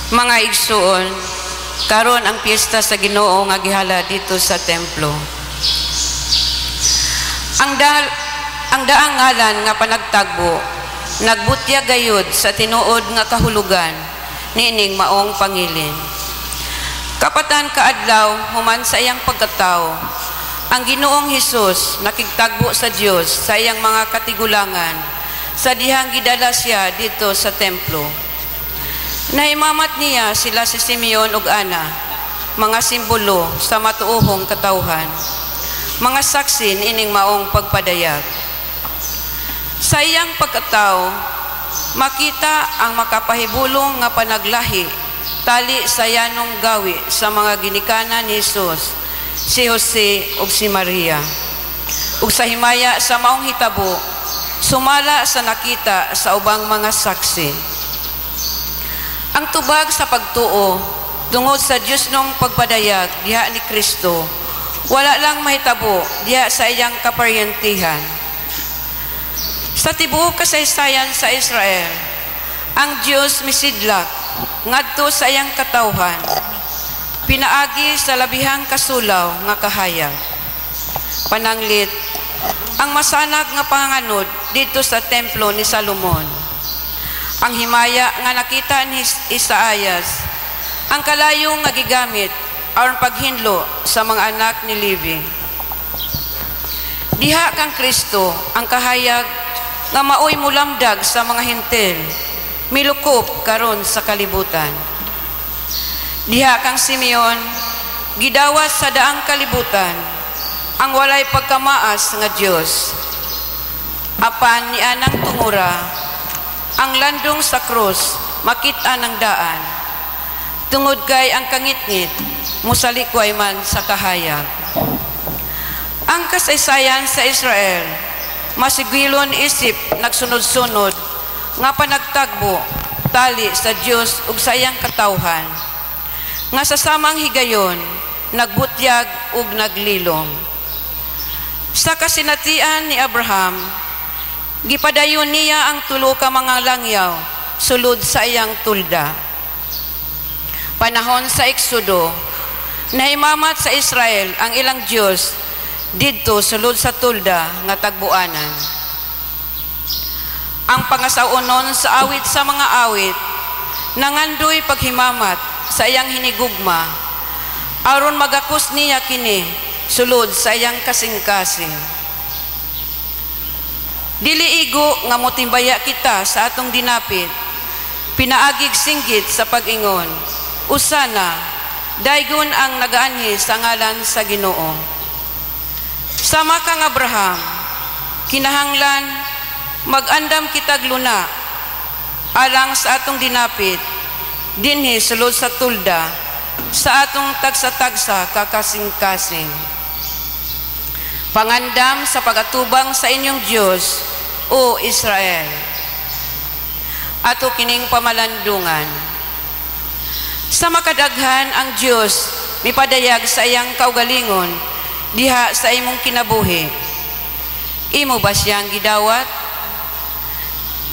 Mga igsuon, karon ang piyesta sa Ginoo nga gihala dito sa templo. Ang daang ngalan nga panagtagbo nagbutyag gayud sa tinuod nga kahulugan niining maong pangilin. Kapatan ka adlaw human sa iyang pagkatawo, ang Ginoong Hesus nakigtagbo sa Dios sa iyang mga katigulangan sa dihang gidala siya dito sa templo. Nahimamat niya sila si Simeon ug Ana, mga simbolo sa matuohong katawhan, mga saksi niining maong pagpadayag. Sa iyang pagkatao, makita ang makapahibulong nga panaglahi tali sa yanong gawi sa mga ginikanan ni Jesus, si Jose ug si Maria. Ug sa himaya sa maong hitabo, sumala sa nakita sa ubang mga saksi. Ang tubag sa pagtuo tungod sa Dios nung pagpadayag diha ni Kristo, wala lang mahitabo diha sa iyang kaparyentihan. Sa tibuok kasaysayan sa Israel, ang Dios misidlak ngadto sa iyang katawhan, pinaagi sa labihang kasulaw nga kahayag. Pananglit, ang masanag nga panganod dito sa templo ni Salomon. Ang himaya nga nakita ni Isaayas, ang kalayo nga gigamit aron paghinlo sa mga anak ni Levi. Diha kang Kristo ang kahayag nga maoy mulamdag sa mga Hentil, milukop karon sa kalibutan. Diha kang Simeon, gidawas sa daang kalibutan, ang walay pagkamaas nga Dios. Apan ni anang tungura, ang landong sa krus makit-an ang daan. Tungod kay ang kangitngit, musalikway man sa kahayag. Ang kasaysayan sa Israel, masigwilon isip nagsunod-sunod nga panagtagbo tali sa Dios ug sa iyang katawhan. Nga sa samang higayon, nagbutyag ug naglilom. Sa kasinatian ni Abraham, gipadayon niya ang tulo ka mga langyaw sulod sa iyang tulda. Panahon sa Eksodo, nahimamat sa Israel ang ilang Dios didto sulod sa tulda nga tagbuanan. Ang pangasaonon sa awit sa mga awit, nangandoy paghimamat sa iyang hinigugma, aron magakos niya kini sulod sa iyang kasing-kasing. Dili igo nga motimbaya kita sa atong dinapit, pinaagig singgit sa pag-ingon, Usana, daygon ang nagaanhi sa ngalan sa Ginoo. Sama kang Abraham, kinahanglan magandam kitag luna alang sa atong dinapit, dinhi sulod sa tulda, sa atong tagsa-tagsa kakasing-kasing. Pangandam sa pagatubang sa inyong Dios, O Israel. Ato kining pamalandungan. Sa makadaghan ang Dios mipadayag sa iyang kaugalingon diha sa imong kinabuhi. Imo ba siyang gidawat?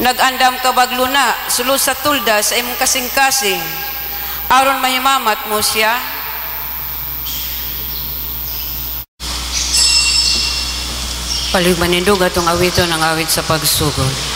Nag-andam ka bagluna sulod sa tulda sa imong kasing-kasing aron mahimamat mo siya? Palihog manindog atong awiton ang awit sa pagsugod.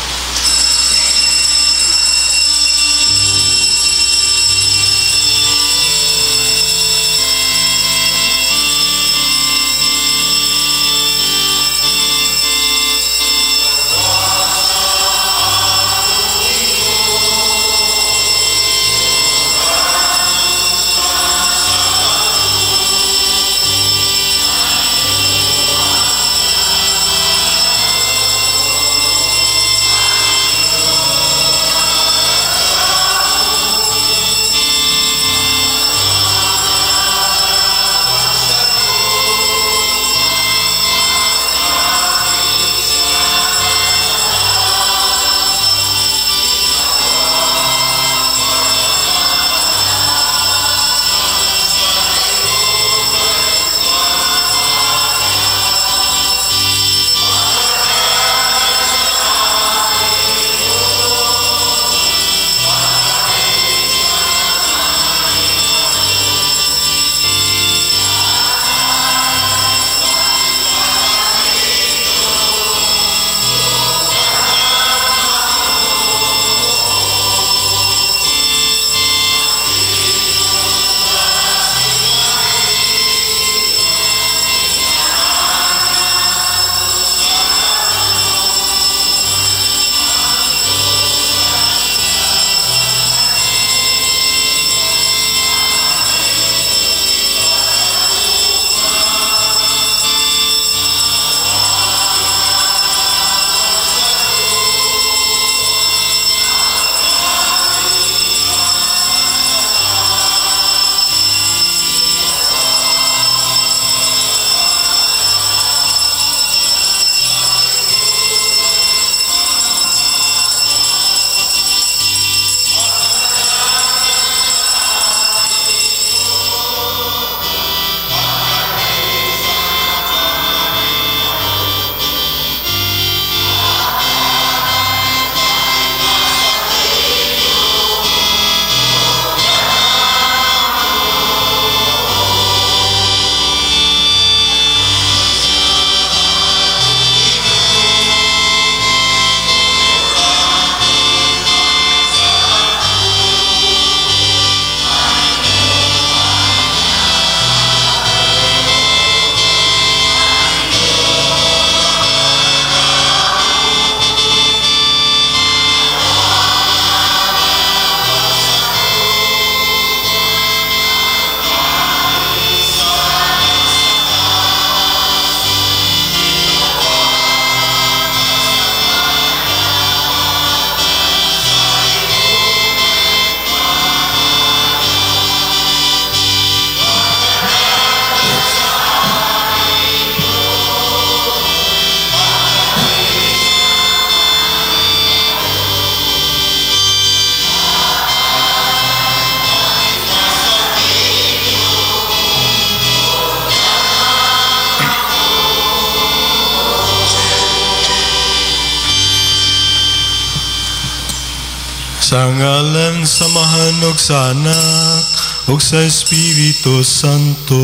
Sa ngalan sa Amahan ug sa Anak ug sa Espiritu Santo.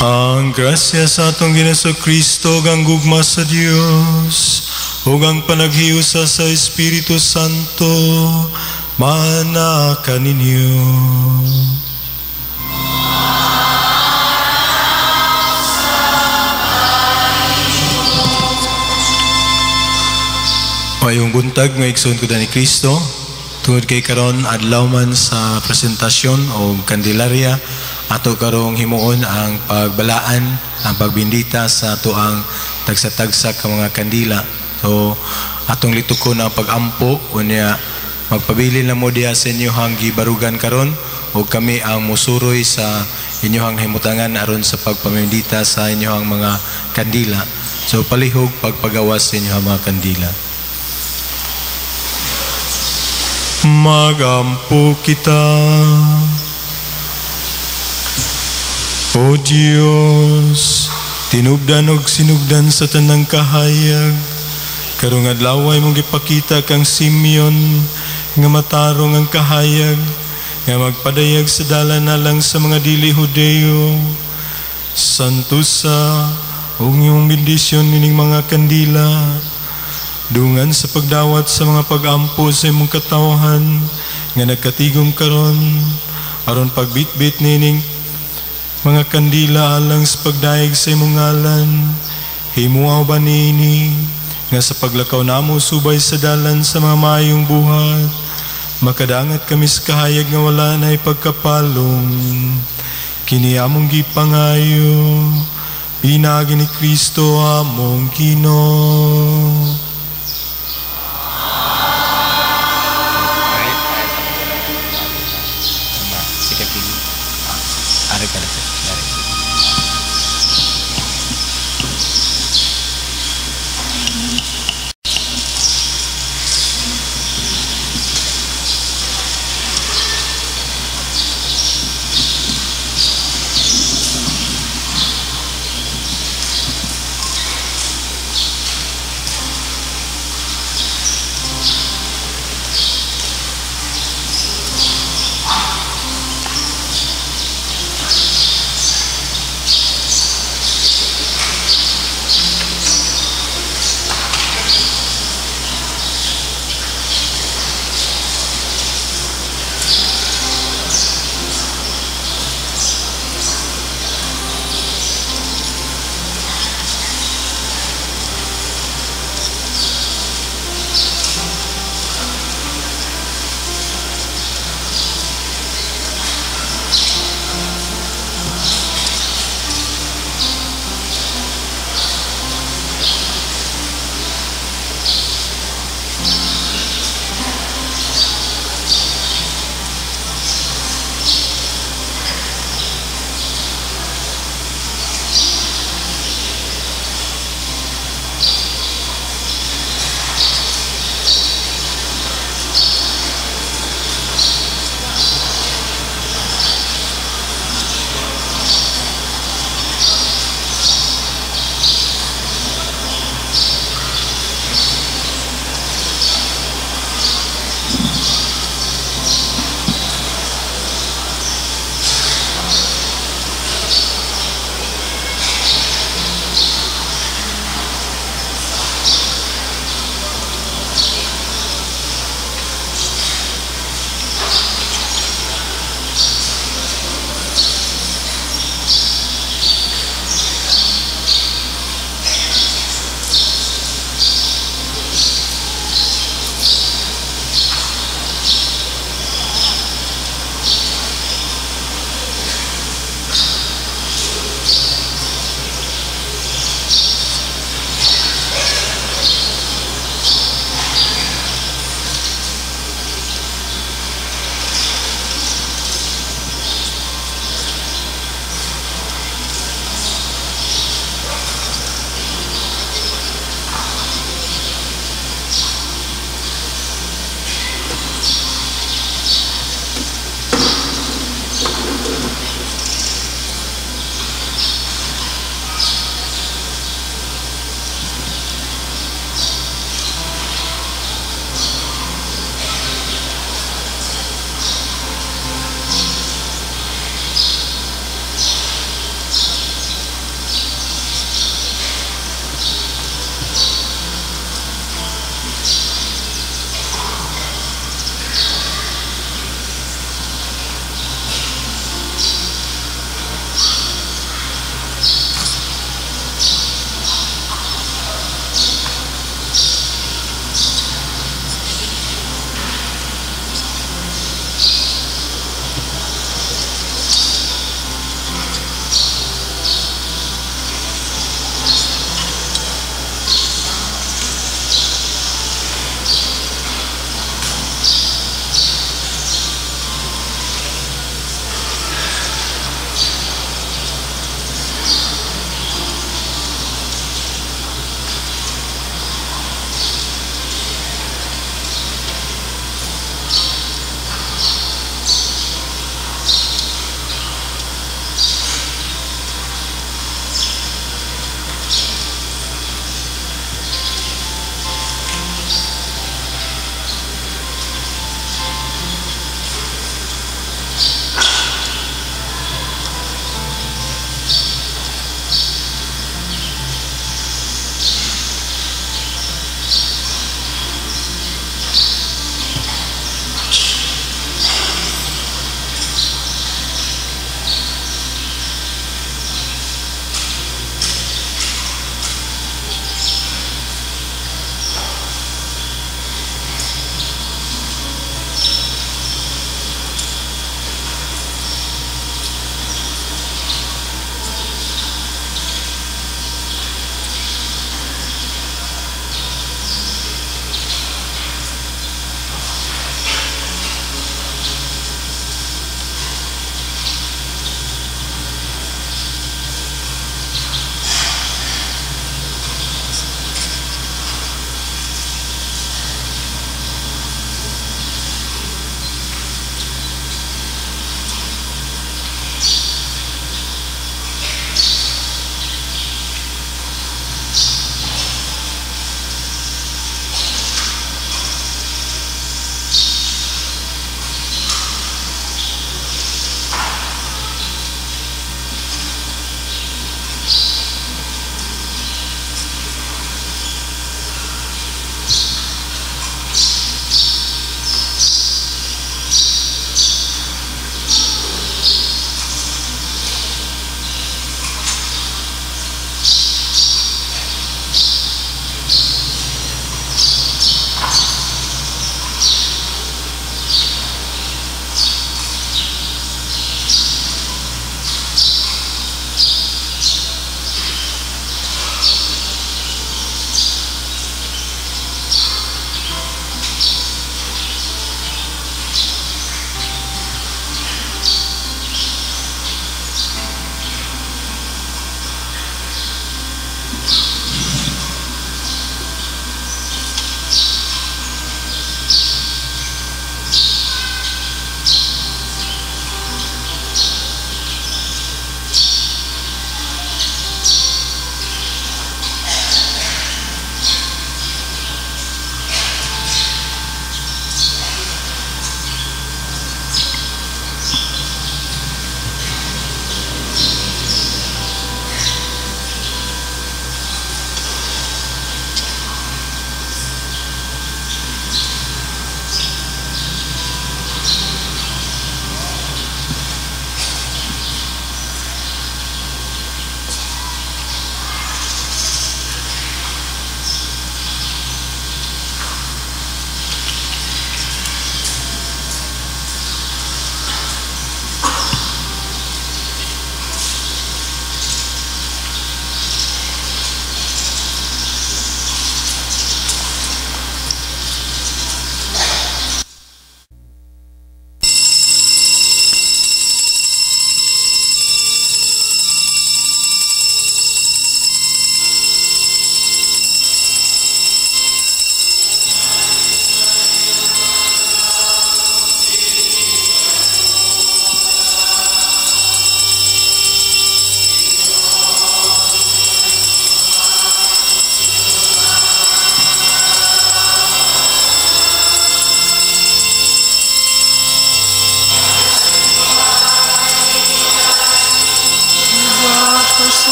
Ang grasya sa atong Ginoong Kristo ug ang gugma sa Dios ug ang panaghiusa sa Espiritu Santo maana kaninyo. Mayong buntag nga igsoon ko ni Kristo, tungod kay karon adlaw man sa presentasyon o Candelaria, ato karong himuon ang pagbalaan, ang pagbindita sa ato ang tagsa-tagsa ka mga kandila. So atong litukon ang pagampo, unya magpabilin na mo diha sa inyohang gibarugan karon, o kami ang musuroy sa inyohang himutangan aron sa pagpamindita sa inyohang mga kandila. So palihog pagpagawas sa inyohang mga kandila. Magampo kita. O Diyos, tinubdan og sinugdan sa tanang kahayag, karong adlaw ay mong gipakita kang Simeon nga matarong ang kahayag, nga magpadayag sa dalan alang sa mga dili Hudeo. Santusa ug iyong bendisyon nining mga kandila, dungan sa pagdawat sa mga pag-ampo sa imong katawhan nga nagkatigom karon, aron pagbitbit nining mga kandila alang sa pagdayeg sa imong ngalan. Himuaw ba niini nga sa paglakaw namo subay sa dalan sa mga maayong buhat, makadangat kami sa kahayag nga wala na ipagkapalong. Kini among gipangayo pinaagi ni Kristo among Ginoo.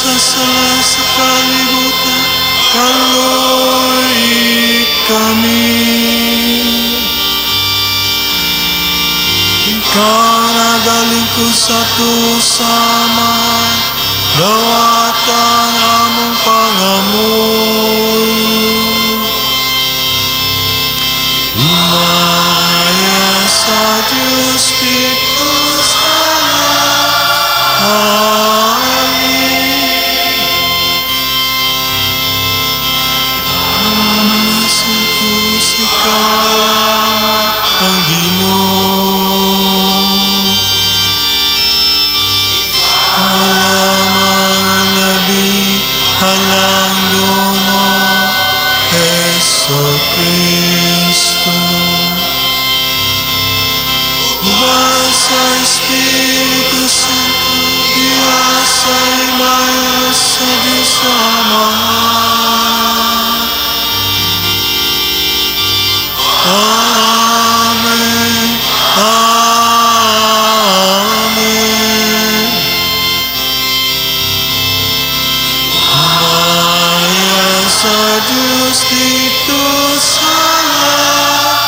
sa sala sa kalibutan, kaloy kami. Ikaw nagalingkod sa tusama, dawatan among pangamuyo. Himaya sa Diyos dito sa langit. Sa Diyos, ikaw lamang ang Ginoo. Ikaw lamang ang labi, halangdon, Heso Kristo. Uban sa Espiritu Santo, diha sa himaya sa Diyos Amahan. Amen. Amen. Himaya sa Diyos dito sa langit.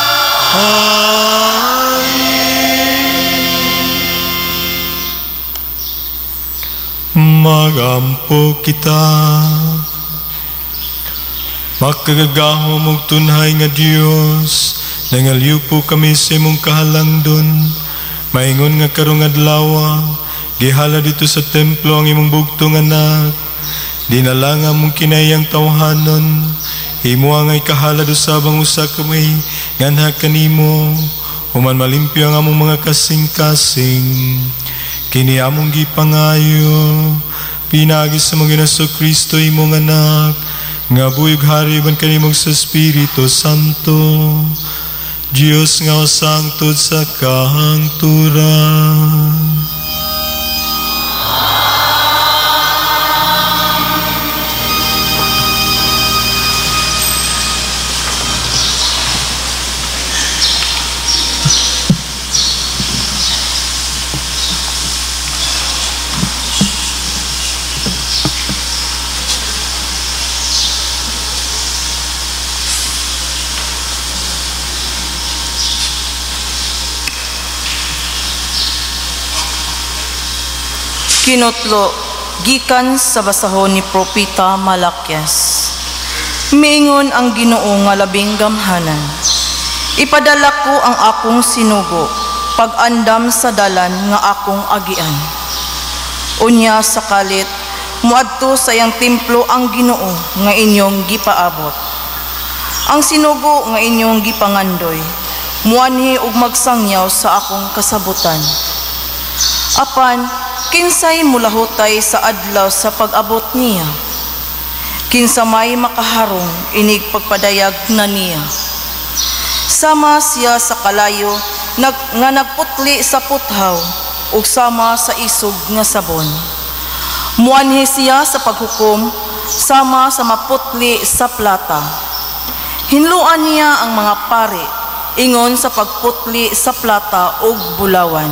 Magampo kita. Makagagahom og tunhay nga Dios, nangaliw po kami sa imong kahalangdon. Maingon nga karong adlaw, gihala dito sa templo ang imong bugtong anak. Dinala nga mong kinayang tawhanon, imo ang ikahalad usab ang usa ka may nganha kanimo, human malimpyo ang among mga kasing-kasing. Kini among gipangayo, pinagi sa mong Ginoong Kristo imong anak, nga buyog hari ban kanimong sa Espiritu Santo, Diyos nga sangtod sa kahangturan. Kinutlo gikan sa basahon ni Propeta Malakias. Miingon ang Ginoo nga labing gamhanan. Ipadala ko ang akong sinugo pag-andam sa dalan nga akong agian. Unya sa kalit muadto sa iyang templo ang Ginoo nga inyong gipaabot. Ang sinugo nga inyong gipangandoy muanhi og magsangyaw sa akong kasabutan. Apan kinsay mulahutay sa adlaw sa pag-abot niya? Kinsa may makaharong inig pagpadayag na niya? Sama siya sa kalayo nga nagputli sa puthaw ug sama sa isog nga sabon. Muanhi siya sa paghukom sama sa maputli sa plata. Hinluan niya ang mga pari ingon sa pagputli sa plata ug bulawan.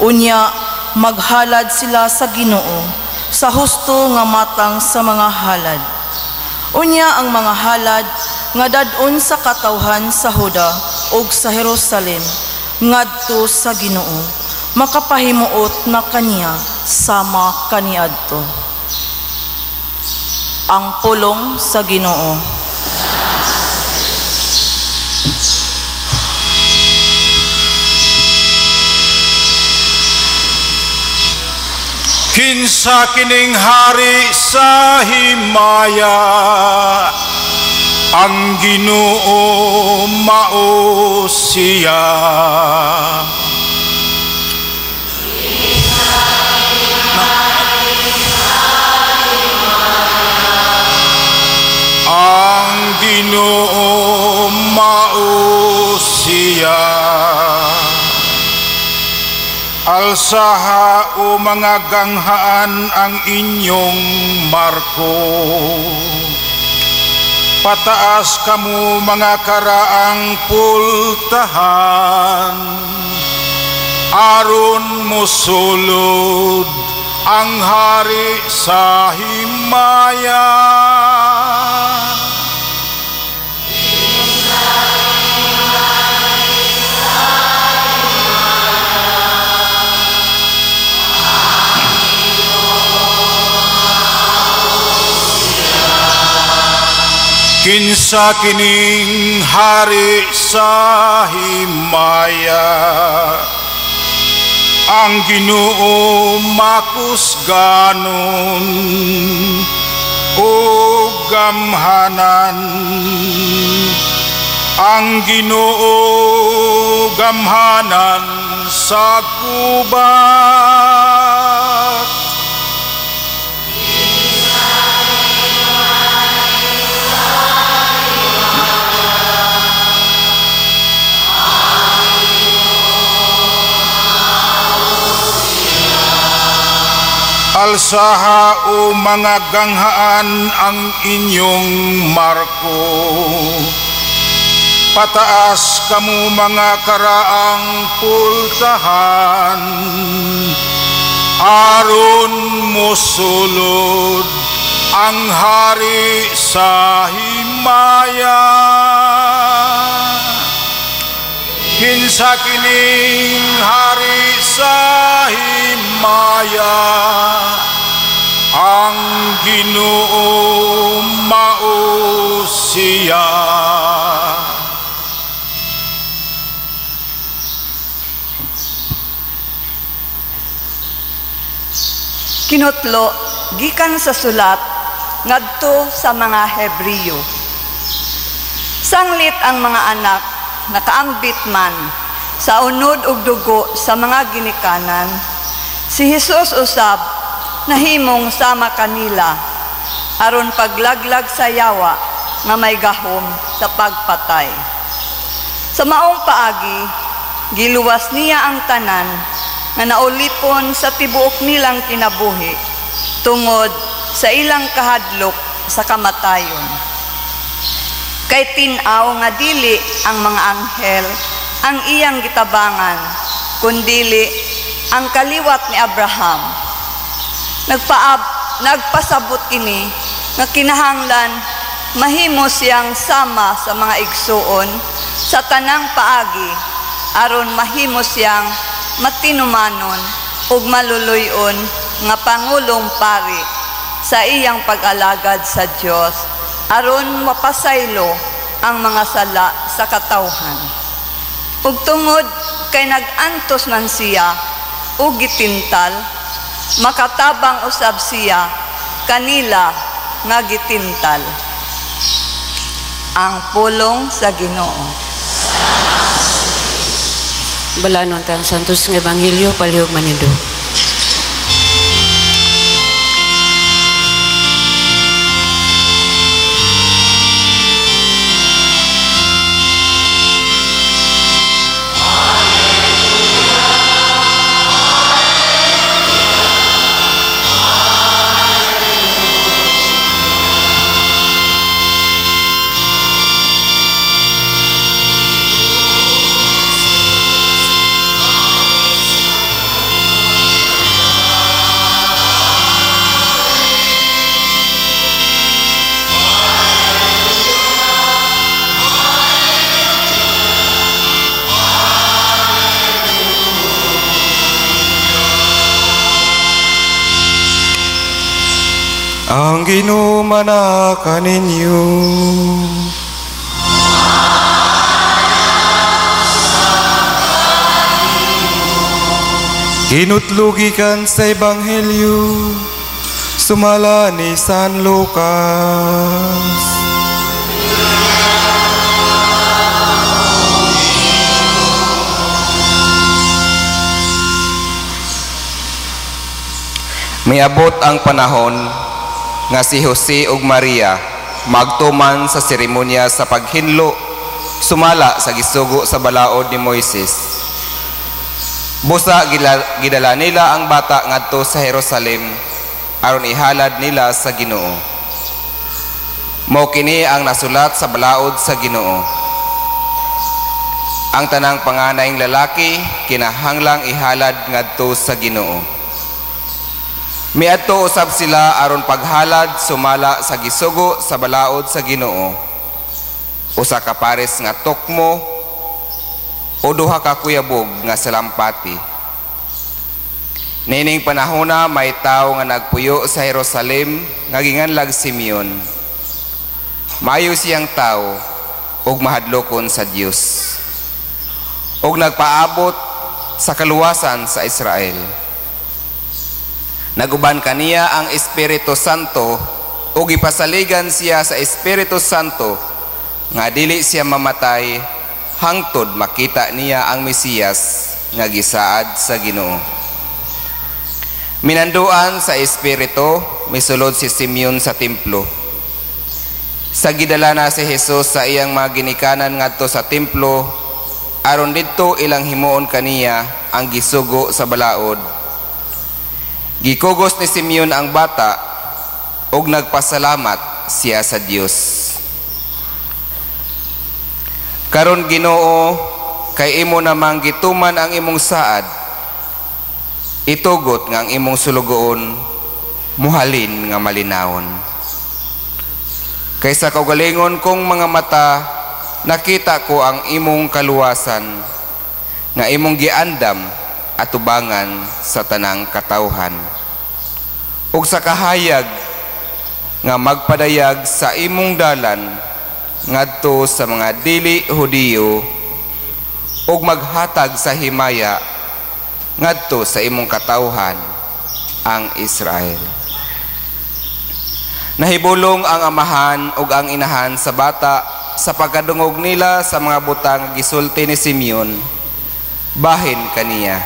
Unya maghalad sila sa Ginoo sa husto nga matang sa mga halad. Unya ang mga halad nga dad-on sa katawhan sa Huda ug sa Jerusalem ngadto sa Ginoo, makapahimuot na kaniya sama kaniadto. Ang pulong sa Ginoo. Kinsa kining hari sa himaya, ang Ginoo mao siya. Ang Ginoo mao siya. Alsaha o mga ganghaan ang inyong marko. Pataas kamo mga karaang pultahan, aron mosulod ang hari sa himaya. Kinsa kining hari sa himaya, ang Ginoo makusganon ug gamhanan. Ang Ginoo gamhanan sa gubat. Alsaha o mga ganghaan ang inyong marko. Pataas kamo mga karaang pultahan, aron mosulod ang hari sa himaya. Kinsa kining hari sa himaya, ang Ginoo mao siya. Kinutlo gikan sa sulat ngadto sa mga Hebreo. Sanglit ang mga anak nakaambit man sa unod ug dugo sa mga ginikanan, si Hesus usab nahimong sama kanila aron paglaglag sa yawa nga may gahom sa pagpatay. Sa maong paagi, giluwas niya ang tanan nga naulipon sa tibuok nilang kinabuhi tungod sa ilang kahadlok sa kamatayon. Kay tin-aw nga dili ang mga anghel ang iyang gitabangan, kundili ang kaliwat ni Abraham. Nagpasabot kini nga kinahanglan mahimo siyang sama sa mga igsuon sa tanang paagi aron mahimo siyang matinumanon ug maluluy-on nga pangulong pari sa iyang pag-alagad sa Dios aron mapasaylo ang mga sala sa katawhan. Ug tungod kay nag-antos man siya ug gitintal, makatabang usab siya kanila nga gitintal. Ang pulong sa Ginoo. Balanon tang Santos nga Ebanghelyo palihog manindog. Ang Ginoo manaka ninyo. Kinutlugikan sa Ebanghelyo sumala ni San Lucas. Miabot ang panahon nga si Jose ug Maria magtuman sa seremonya sa paghinlo sumala sa gisugo sa balaod ni Moises. Busa gidala nila ang bata ngadto sa Jerusalem aron ihalad nila sa Ginoo. Mao kini ang nasulat sa balaod sa Ginoo. Ang tanang panganayng lalaki kinahanglang ihalad ngadto sa Ginoo. Miadto usab sila aron paghalad sumala sa gisugo sa balaod sa Ginoo. Usa ka pares nga tukmo o duha ka kuyabog nga salampati. Niining panahona may tawo nga nagpuyo sa Jerusalem nga ginganlag Simeon. Maayo siyang tawo ug mahadlokon sa Dios, ug nagpaabot sa kaluwasan sa Israel. Naguban kaniya ang Espiritu Santo ug gipasaligan siya sa Espiritu Santo nga dili siya mamatay hangtod makita niya ang Mesiyas nga gisaad sa Ginoo. Minanduan sa Espiritu, misulod si Simeon sa templo. Sa gidala na si Jesus sa iyang mga ginikanan ngadto sa templo, aron didto ilang himuon kaniya ang gisugo sa balaod. Gikugos ni Simeon ang bata ug nagpasalamat siya sa Dios. Karon Ginoo, kay imo namang gituman ang imong saad, itugot nga ang imong sulugoon muhalin nga malinawon. Kaysa kaugalingon kong mga mata, nakita ko ang imong kaluwasan nga imong giandam atubangan sa tanang katawhan, ug sa kahayag nga magpadayag sa imong dalan ngadto sa mga dili Hudiyo, ug maghatag sa himaya ngadto sa imong katawhan ang Israel. Nahibulong ang amahan ug ang inahan sa bata sa pagkadungog nila sa mga butang gisulti ni Simeon bahin kaniya.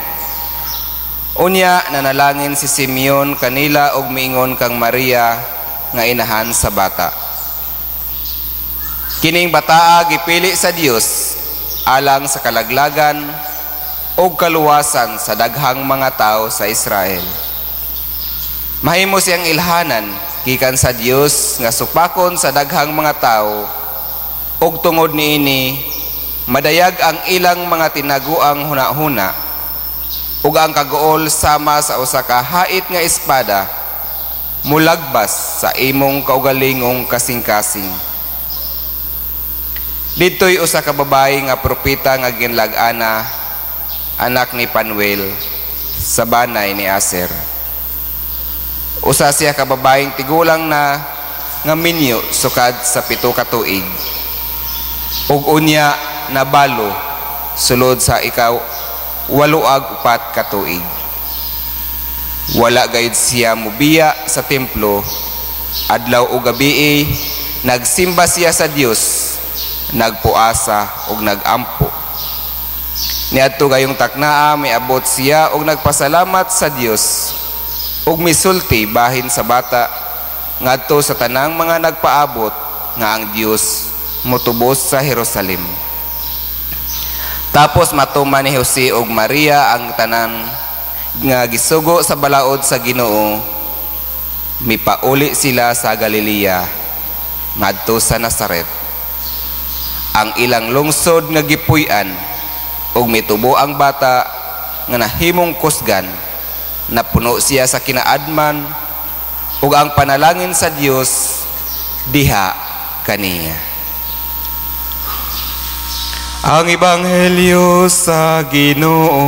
Unya nanalangin si Simeon kanila og miingon kang Maria nga inahan sa bata. Kining bataa gipili sa Dios alang sa kalaglagan ug kaluwasan sa daghang mga tawo sa Israel. Mahimo siyang ilhanan gikan sa Dios nga supakon sa daghang mga tawo, ug tungod niini madayag ang ilang mga tinaguang hunahuna ug ang kaguol sama sa usa ka hait nga espada mulagbas sa imong kaugalingong kasing-kasing. Didtoy usa ka babayi nga propeta nga ginlag-ana, anak ni Panuel, sa banay ni Aser. Usa siya ka babayeng tigulang na nga minyo sukad sa 7 ka tuig, ug unya nabalo sulod sa ikaw 8 ka tuig. Wala gayud siya mubiya sa templo. Adlaw ug gabii nagsimba siya sa Dios, nagpuasa ug nagampo. Niadto gayong taknaa miabot siya ug nagpasalamat sa Dios ug misulti bahin sa bata ngadto sa tanang mga nagpaabot nga ang Dios motubos sa Jerusalem. Tapos matuman ni Jose ug Maria ang tanan nga gisugo sa balaod sa Ginoo, mipauli sila sa Galilea ngadto sa Nazaret. Ang ilang lungsod nga gipuy-an ug mitubo ang bata nga nahimong kusgan, napuno siya sa kinaadman ug ang panalangin sa Dios diha kaniya. Ang Ebanghelyo sa Ginoo.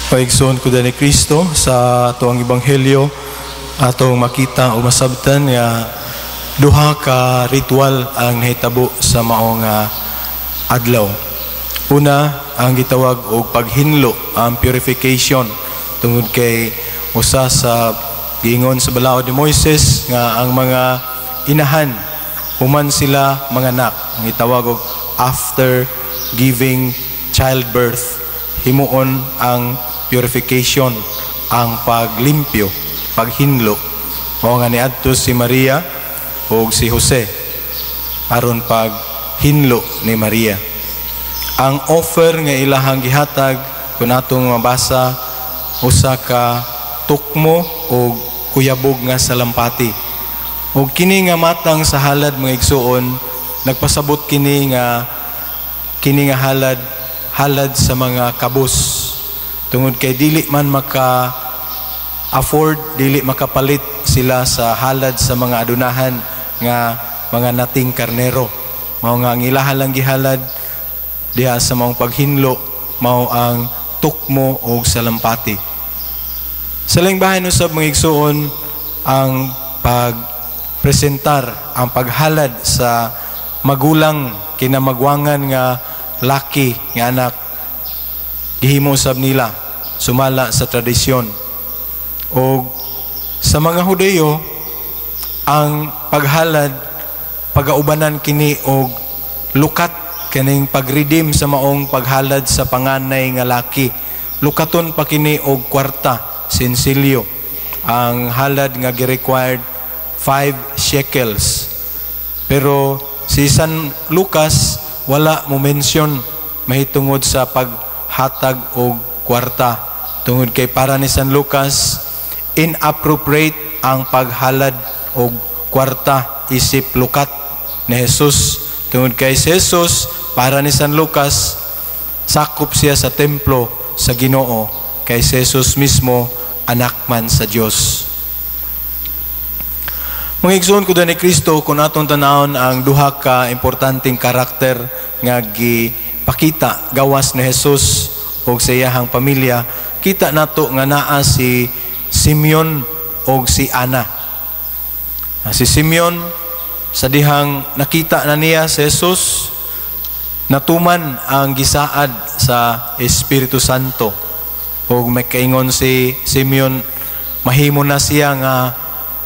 Paigsoon ko ni Kristo sa atoang Ebanghelyo, atong makita o masabtan nga duha ka ritual ang nahitabo sa maong adlaw. Una, ang gitawag og paghinlo, ang purification, tungod kay usa sa giingon sa balaod ni Moises nga ang mga inahan human sila manganak, ang gitawag og after giving childbirth, himuon ang purification, ang paglimpyo, paghinlo. Mao nga niadto si Maria ug si Jose aron paghinlo ni Maria. Ang offer nga ilahang gihatag, kung atong mabasa, usa ka tukmo o kuyabog nga salampati. Og kini nga matang sa halad, mga igsuon, nagpasabot kini nga halad, halad sa mga kabus, tungod kay dili man maka afford, dili makapalit sila sa halad sa mga adunahan nga mga nating karnero. Mao nga ang ilaha lang gihalad diha sa maong paghinlo mao ang tukmo og salampati. Sa laing bahin usab, mga igsuon, ang pagpresentar, ang paghalad sa magulang kinamagwangan nga laki nga anak, gihimo usab nila sumala sa tradisyon. Og sa mga Hudeyo, ang paghalad pagaubanan kini og lukat. Kaning pag-redeem sa maong paghalad sa panganay nga laki, lukaton pa kini og kwarta, sensilyo. Ang halad nga gi-required, 5 shekels, pero si San Lucas wala mo mention mahitungod sa paghatag og kwarta, tungod kay para ni San Lucas, inappropriate ang paghalad og kwarta isip lukat ni Jesus, tungod kay si Jesus, para ni San Lucas, sakop siya sa templo sa Ginoo, kay si Jesus mismo anak man sa Dios. Mga igsoon ko ni Kristo, kung atong tanawon ang duha ka importanteng karakter nga gipakita gawas ni Jesus og sa iyahang pamilya, kita nato nga naa si Simeon og si Ana. Si Simeon, sa dihang nakita na niya si Jesus, natuman ang gisaad sa Espiritu Santo. Og may kaingon si Simeon, mahimo na siya nga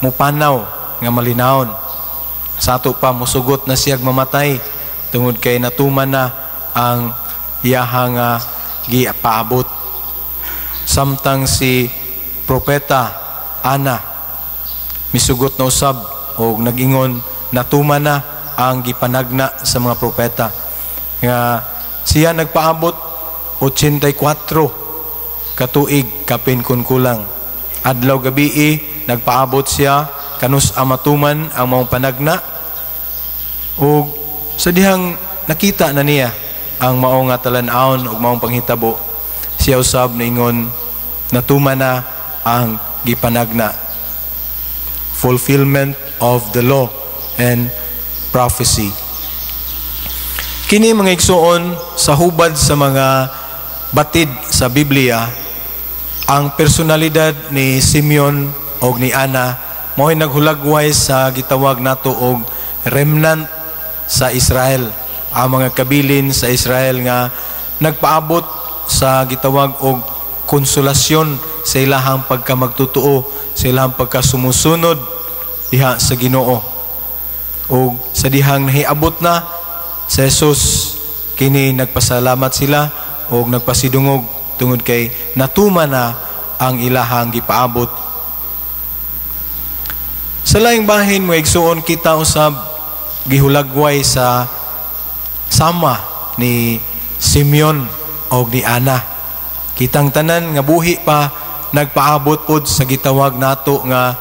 mupanaw nga malinawon. Sa ato pa, musugot na siya mamatay tungod kay natuman na ang iyahang gipaabot. Samtang si propeta Ana misugot na usab og nag-ingon, natuman na ang gipanagna sa mga propeta, nga siya nagpaabot 84 katuig kapin kun kulang. Adlaw gabi nagpaabot siya kanus matuman ang maong panagna. Ug sa dihang nakita na niya ang mao nga talan-awon ug maong panghitabo, siya usab niingon, natuman na ang gipanagna, fulfillment of the law and prophecy. Kini, mga igsuon, sa hubad sa mga batid sa Biblia, ang personalidad ni Simeon og ni Ana mao'y naghulagway sa gitawag nato og remnant sa Israel, ang mga kabilin sa Israel nga nagpaabot sa gitawag og konsolasyon sa ilahang pagkamagtutuo, sa ilahang pagkasumusunod diha sa Ginoo. Og sa dihang nahiabot na sa Jesus, kini nagpasalamat sila og nagpasidungog tungod kay natuman na ang ilahang gipaabot. Sa laing bahin, mga igsuon, kita usab gihulagway sa sama ni Simeon og ni Ana. Kitang tanan nga buhi pa nagpaabot pod sa gitawag nato nga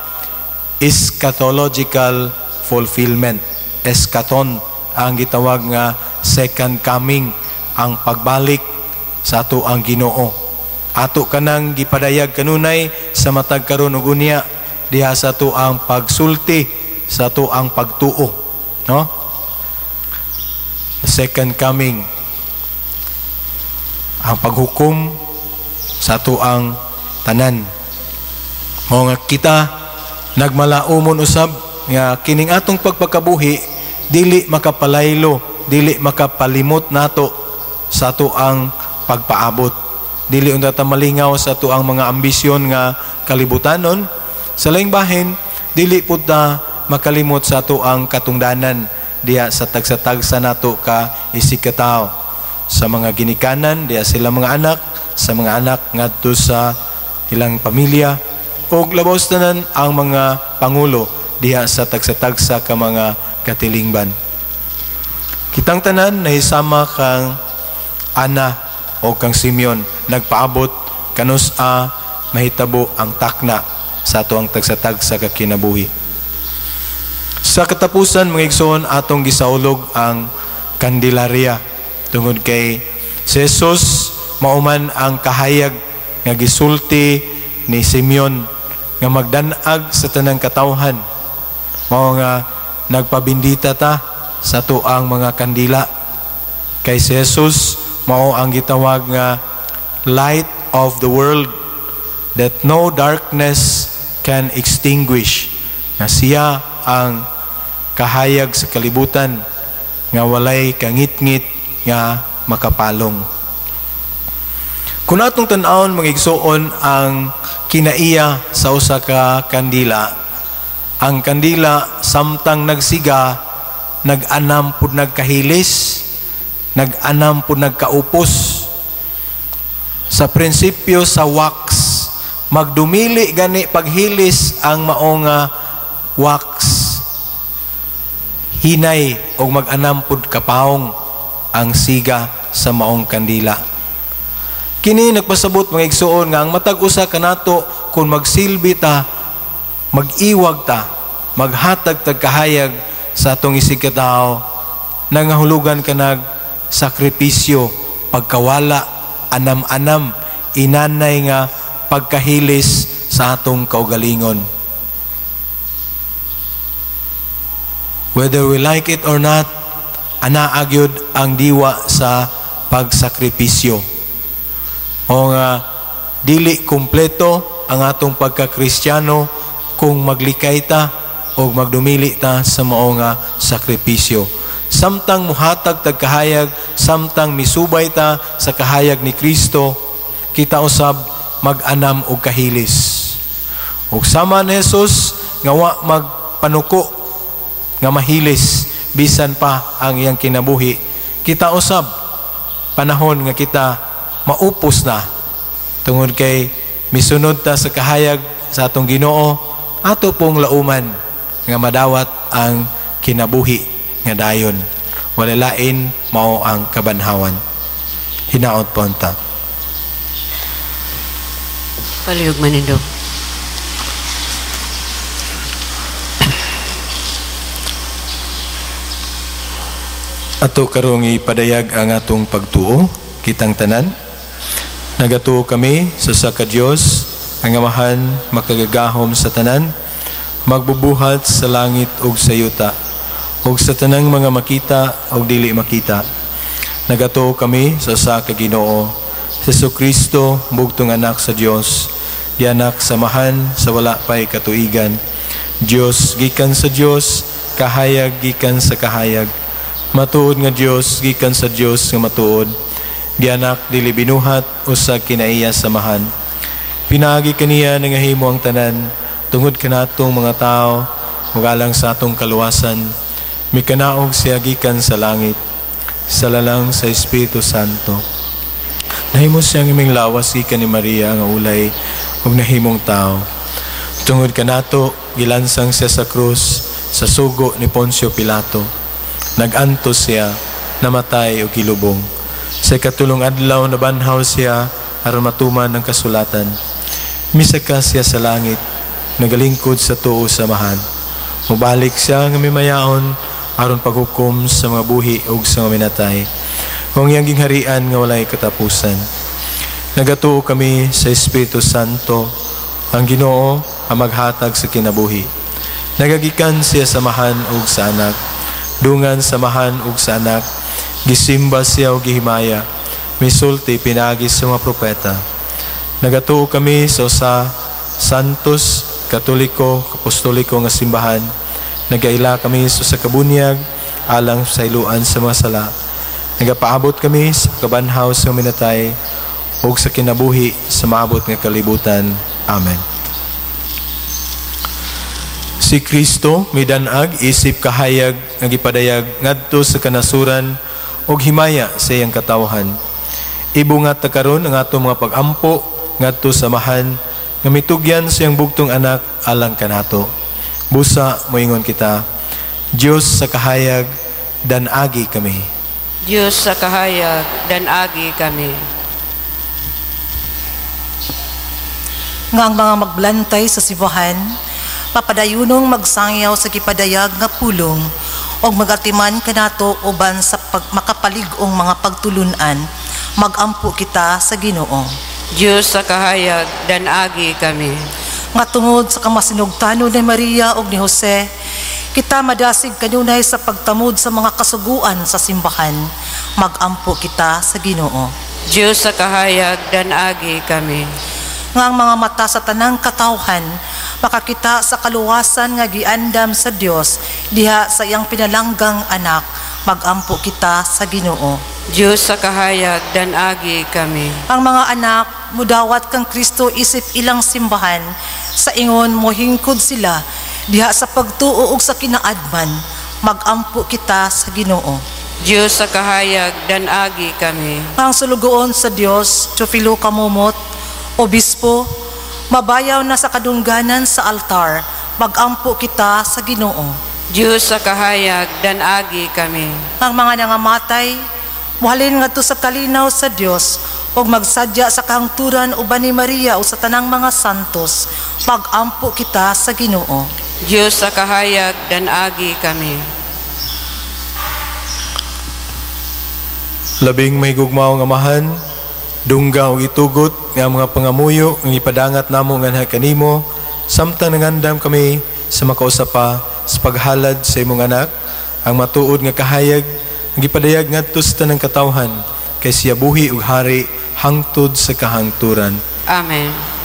eschatological fulfillment. Eschaton ang gitawag nga second coming, ang pagbalik sa ato ang Ginoo. Ato kanang gipadayag kanunay sa matag karon ug unya diha sa ato ang pagsulti, sa ato ang pagtuo, no? The second coming, ang paghukom sa ato ang tanan. Mao nga kita nagmalaumon usab nga kining atong pagpakabuhi dili makapalaylo, dili makapalimot nato sa ato ang pagpaabot. Dili unta ta malingaw sa ato ang mga ambisyon nga kalibutanon. Sa laing bahin, dili pud ta makalimot sa ato ang katungdanan diha sa tagsa-tagsa nato ka isig katawo. Sa mga ginikanan, diha sila mga anak, sa mga anak ngadto sa ilang pamilya, ug labaw sa tanan ang mga pangulo diha sa tagsa-tagsa ka mga katilingban. Kitang tanan nahisama kang Ana o kang Simeon nagpaabot kanus-a mahitabo ang takna sa ato ang tagsa-tagsa ka kinabuhi. Sa katapusan, mga igsoon, atong gisaulog ang Candelaria tungod kay si Jesus mauman ang kahayag nga gisulti ni Simeon nga magdanag sa tanang katawhan. Mao nga nagpabindita ta sa tuang mga kandila kay si Jesus mao ang gitawag nga light of the world that no darkness can extinguish, nga siya ang kahayag sa kalibutan nga walay kangitngit nga makapalong. Kung atong tan-awon, mga igsoon, ang kinaiya sa usa ka kandila, ang kandila samtang nagsiga, nag-anam pud nagkahilis, nag-anam pud nagkaupos. Sa prinsipyo sa wax, magdumili gani paghilis ang mao nga wax, hinay og mag-anam pud kapawong ang siga sa maong kandila. Kini nagpasabot, mga igsoon, nga ang matag usa kanato, kung magsilbi ta, mag-iwag ta, maghatag tag kahayag sa atong isig katawo, nangahulugan kanag sakripisyo, pagkawala, anam-anam, inanay nga pagkahilis sa atong kaugalingon. Whether we like it or not, anaa gyud ang diwa sa pagsakripisyo. O nga dili kumpleto ang atong pagkakristyano kung maglikay ta o magdumili ta sa mao nga sakripisyo. Samtang muhatag tag kahayag, samtang misubay ta sa kahayag ni Kristo, kita usab mag-anam og kahilis. Ug sama ni Jesus nga wa magpanuko nga mahilis bisan pa ang iyang kinabuhi, kita usab panahon nga kita maupos na tungod kay misunod ta sa kahayag sa atong Ginoo, ato pong lauman nga madawat ang kinabuhi nga dayon wala lain mao ang kabanhawan. Hinaot po unta. Palihog manindog. Ato karong ipadayag ang atong pagtuo, kitang tanan. Nagatuo kami sa usa ka Dios, ang Amahan makagagahom sa tanan, magbubuhat sa langit ug sa yuta, ug sa tanang mga makita ug dili makita. Nagatuo kami sa usa ka Ginoo, si Jesucristo, bugtong anak sa Dios, gianak sa Amahan sa wala pay katuigan. Dios gikan sa Dios, kahayag gikan sa kahayag. Matuod nga Dios gikan sa Dios nga matuod, gianak dili binuhat usa kinaiya sa Amahan. Pinaagi kaniya nangahimo ang tanan tungod kanatong mga tawo ug alang sa atong kaluwasan. Mikanaog siya gikan sa langit sa lalang sa Espiritu Santo. Nahimo siya ang iming lawas gikan ni Maria nga ulay ug nahimong tawo. Tungod kanato gilansang siya sa krus sa sugo ni Poncio Pilato. Nagantos siya, namatay o gilubong. Sa ikatulong adlaw nabanhaw siya aron matuman ang kasulatan. Misaka siya sa langit, nagalingkod sa tuo sa Amahan. Mubalik siya nga mimayaon aron paghukom sa mga buhi ug sa mga minatay. Kung iyang gingharian nga walay katapusan. Nagatuo kami sa Espiritu Santo, ang Ginoo ang maghatag sa kinabuhi. Nagagikan siya sa Amahan ug sa Anak. Dungan sa Amahan ug sa Anak, gisimba siya og gihimaya, misulti pinaagi sa mga propeta. Nagatuo kami sa usa Santos, Katoliko, Apostoliko nga simbahan. Nagaila kami sa usa ka bunyag alang sa iluan sa mga sala. Nagapaabot kami sa pagkabanhaw sa minatay ug sa kinabuhi sa maabot nga kalibutan. Amen. Si Kristo midanag isip kahayag nga gipadayag ngadto sa kanasuran og himaya sa iyang katawhan. Ibungat ta karon ang atong mga pag-ampo ngadto sa Amahan nga mitugyan sa iyang bugtong anak alang kanato. Busa moingon kita, Dios sa kahayag, danagi kami. Diyos sa kahayag, danagi kami. Nga ang mga magblantay sa simbahan, papadayunong magsangyaw sa gipadayag nga pulong og magatiman kanato uban sa makapalig-ong mga pagtulun-an, magampo kita sa Ginoo. Diyos sa kahayag, danagi kami. Nga tungod sa kamasinugtanon ni Maria og ni Jose, kita madasig kanunay sa pagtamod sa mga kasuguan sa simbahan, magampo kita sa Ginoo. Diyos sa kahayag, danagi kami. Nga ang mga mata sa tanang katawhan makakita sa kaluwasan nga giandam sa Dios diha sa iyang pinalanggang anak, magampo kita sa Ginoo. Diyos sa kahayag, danagi kami. Ang mga anak mudawat kang Kristo isip ilang simbahan, sa ingon mohingkod sila diha sa pagtuo ug sa kinaadman, magampo kita sa Ginoo. Diyos sa kahayag, danagi kami. Ang sulugoon sa Dios, Teofilo Camomot, Obispo, mabayaw na sa kadungganan sa altar, magampo kita sa Ginoo. Diyos sa kahayag, danagi kami. Ang mga nangamatay, muhalin ngadto sa kalinaw sa Dios ug magsadya sa kahangturan uban ni Maria o sa tanang mga santos, magampo kita sa Ginoo. Diyos sa kahayag, danagi kami. Labing may gugmaong Amahan, dungga og itugot nga mga pangamuyo ang ipadangat namo nganha kanimo, samtang nangandam kami sa makausa pa sa paghalad sa imong anak, ang matuod nga kahayag ang gipadayag ngadto sa tanang katawhan, kay siya buhi ug hari hangtod sa kahangturan. Amen.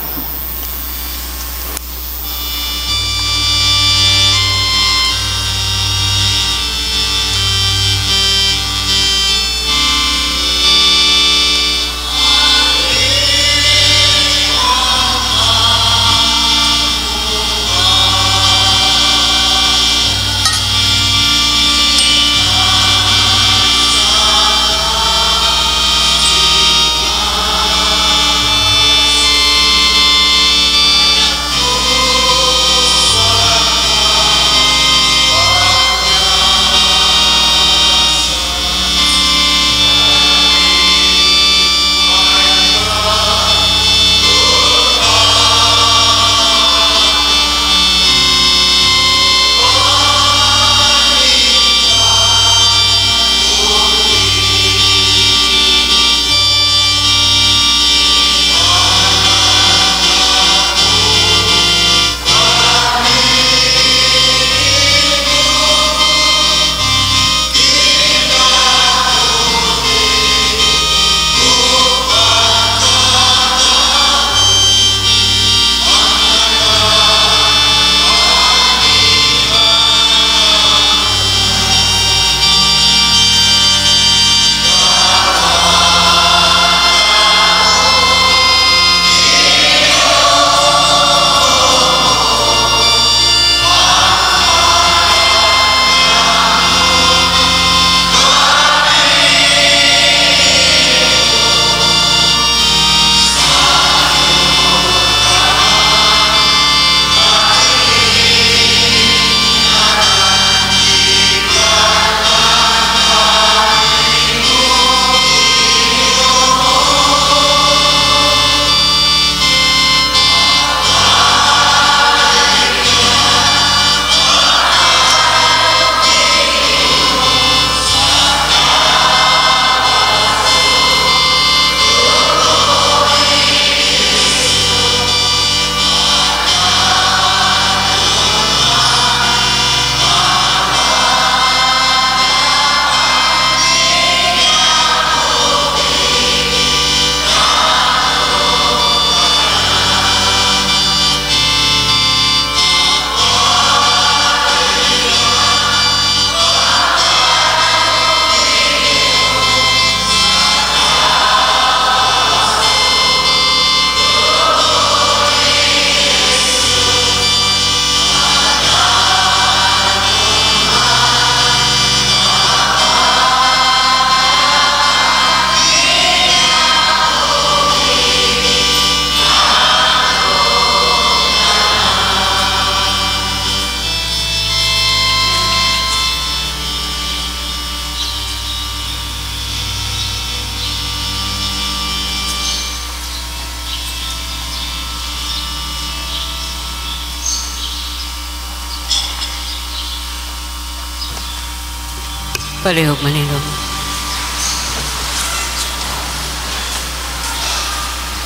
Palihog manilog.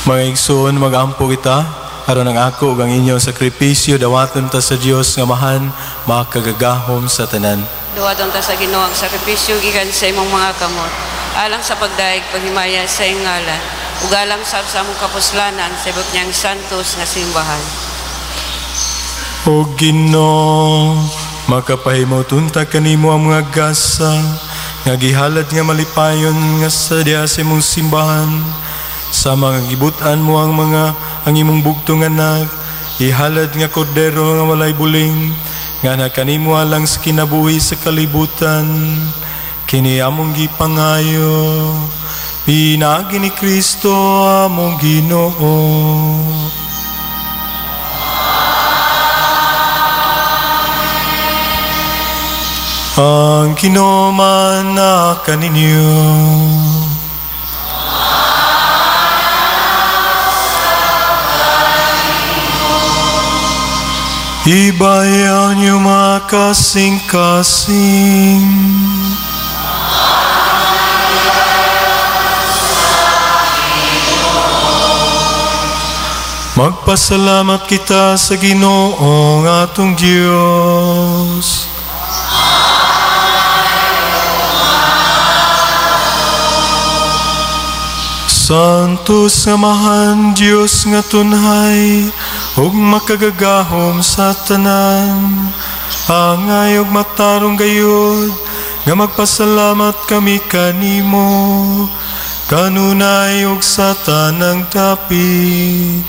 Mga igsoon, mag-ampo kita aron ang ako ug ang inyong sakripisyo dawaton ta sa Dios nga mahan makagagahom sa tanan. Dawaton ta sa Ginoo ang sakripisyo gikan sa imong mga kamot alang sa pagdayeg paghimaya sa iyang ngalan ug alang sab sa among kapuslanan sa ibot niyang santos nga simbahan. O Ginoo, makapahimo tunta kanimo ang mga gasa nga gihalad nga malipayon nga sa diha sa imong simbahan. Sa mga gibutan mo ang mga ang imong bugtong anak, ihalad nga kordero nga walay buling, nga nakanimo alang sa kinabuhi sa kalibutan. Kini among gipangayo, pinaagi ni Kristo among Ginoo. Ang Ginoo man na kaninyo. Ibayaw niyo mga kasing-kasing. Magpasalamat kita sa Ginoong atong Diyos. Santos nga mahan Diyos nga tunhay ug makagagahom sa tanan, angay ug matarong gayud nga magpasalamat kami kanimo kanunay ug sa tanang dapit.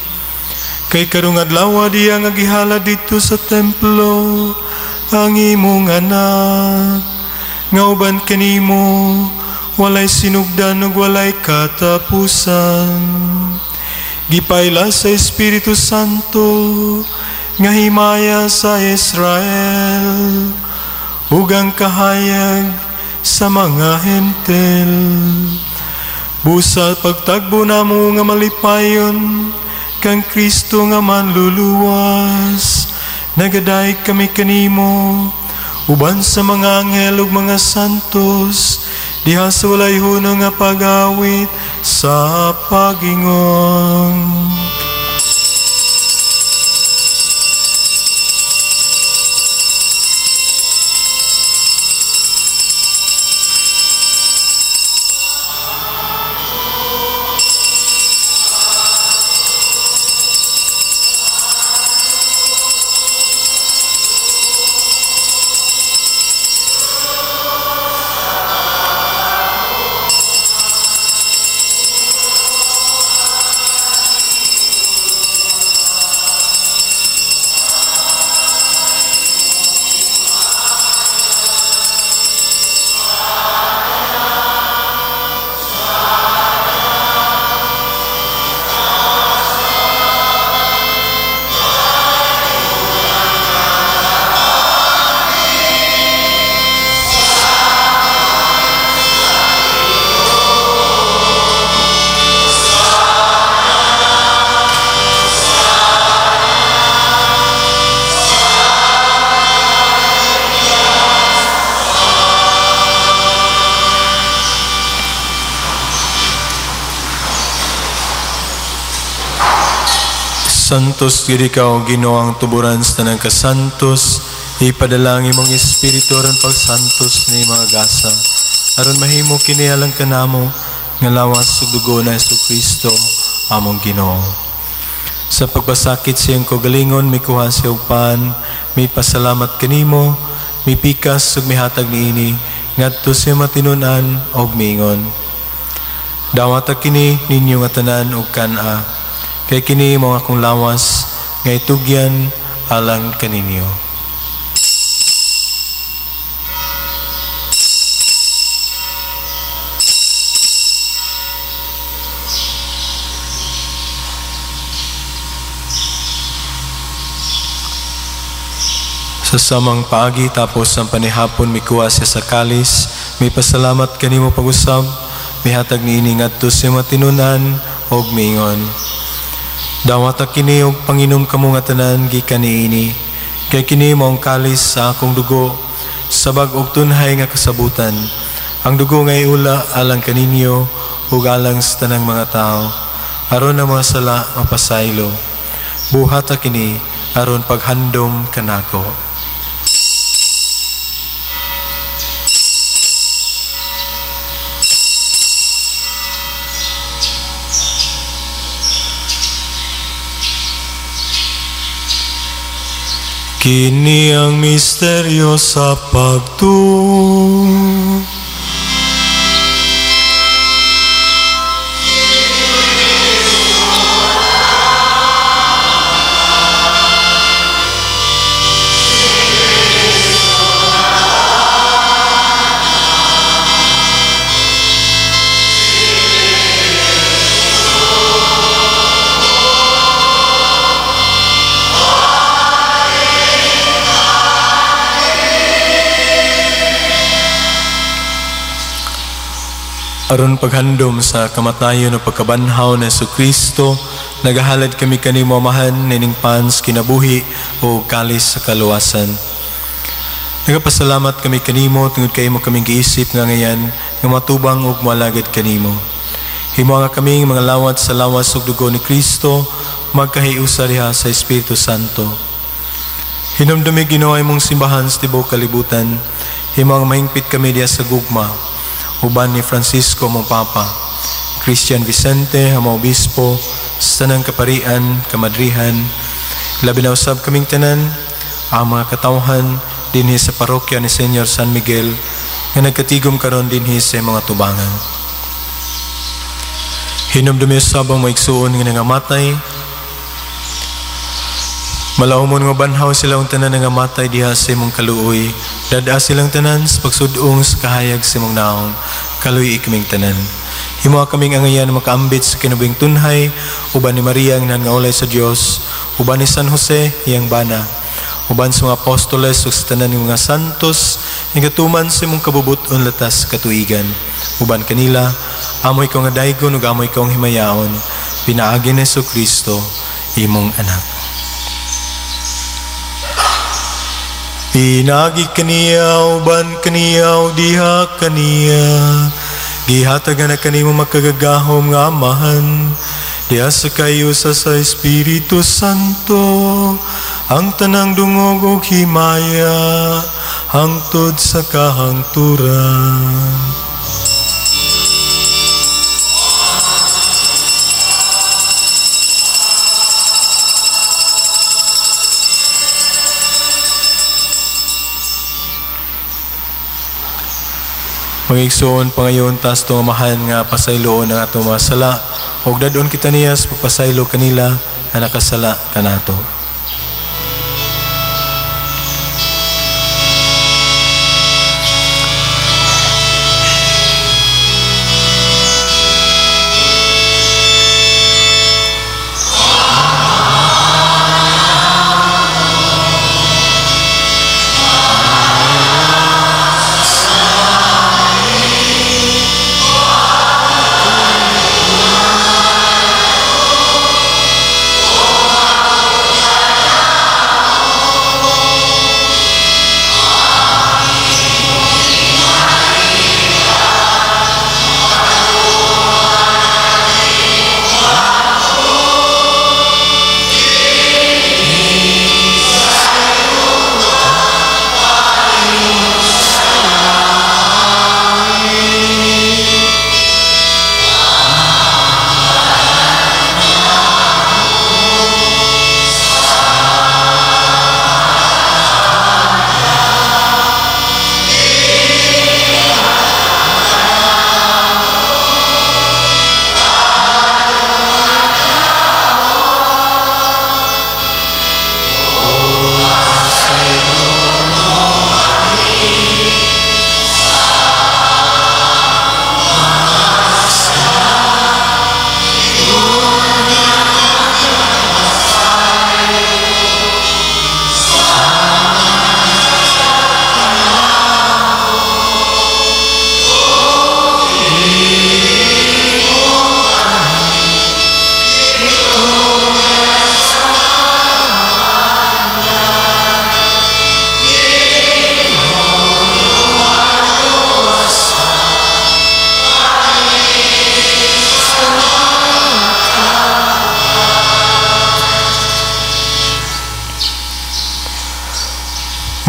Kay karong adlaw diya nga gihalad didto sa templo ang imong anak nga uban kanimo walay sinugdan ug walay katapusan. Gipaila sa Espiritu Santo nga himaya sa Israel ug ang kahayag sa mga Hentil. Busa pagtagbo namo nga malipayon kang Kristo nga manluluwas, nagadayeg kami kanimo uban sa mga anghel ug mga santos diha sa walay hunong nga pag-awit sa pagingon. Santos gid ikaw, Ginoo, ang tuburan sa tanang kasantos. Ipadala ang imong espiritu aron pagsantos ni mga gasa, aron mahimo kini alang kanamo nga lawas ug dugo na Hesukristo among Ginoo. Sa pagpasakit siyang kaugalingon, mikuha siya og pan, mipasalamat kanimo, mipikas ug mihatag niini ngadto sa matinud-an og miingon. Dawata kini ninyo nga tanan og kan-a, kay kini mao akong lawas nga itugyan alang kaninyo. Sa samang paagi tapos ang panihapon, mikuha siya sa kalis, mipasalamat kanimo pag-usab, mihatag niini ngadto sa matinud-an og miingon. Dawata kini og panginom kamo nga tanan gikan niini, kay kini mao ang kalis sa akong dugo sa bag-ong tunhay nga kasabutan, Ang dugo nga iula alang kaninyo ug alang sa tanang mga tao, aron ang mga sala mapasaylo. Buhata kini aron paghandom kanako. Kini ang misteryo sa pagtuo. Aron paghandom sa kamatayon o pagkabanhaw ni Jesucristo, nagahalad kami kanimo Amahan nining pans kinabuhi o kalis sa kaluwasan. Nagapasalamat kami kanimo tungod kay imo kaming giisip nga ngayan nga matubang ug moalagad kanimo. Himo nga kaming mga lawat sa lawas ug dugo ni Kristo magkahiusa diha sa Espiritu Santo. Hinumdumi Ginoo imong simbahan sa tibuok kalibutan. Himo nga mahingpit kami diha sa gugma uban ni Francisco mong Papa, Christian Vicente, among Obispo, sa tanang kaparian, kamadrihan, labi na usab kaming tanan, ang mga katawhan dinhi sa parokya ni Senyor San Miguel, nga nagkatigom karon dinhi sa mga tubangan. Hinumdumi usab ang mga igsuon nga nangamatay, malaumon nga banhaw sila ang tanan nangamatay diha sa imong kaluoy. Dada silang tanan sa pagsudong sa kahayag sa imong naong, kaluoy kaming tanan. Himo kaming angayan makaambit sa kinabuhing tunhay, uban ni Maria ang nangaulay sa Dios, uban ni San Jose iyang bana, uban sa mga apostoles ug sa tanan ng mga santos, nga gatuman sa imong kabubut-on latas katuigan. Uban kanila, amoy ikaw nga daygon ug amoy ikaw ang himayaon, pinaagi ni Jesucristo, imong anak. Pinagi kaniya, uban kaniya, diha kaniya, gihatagan na kanimo makagagahom nga Amahan, diha sa kayusa sa Espiritu Santo, ang tanang dungog ug himaya, hangtod sa kahangturan. Pangigsuon pangayon tas tungamahan nga pasayloon ang atong mga sala ug dadon kita niya sa pagpasaylo kanila nga nakasala kanato.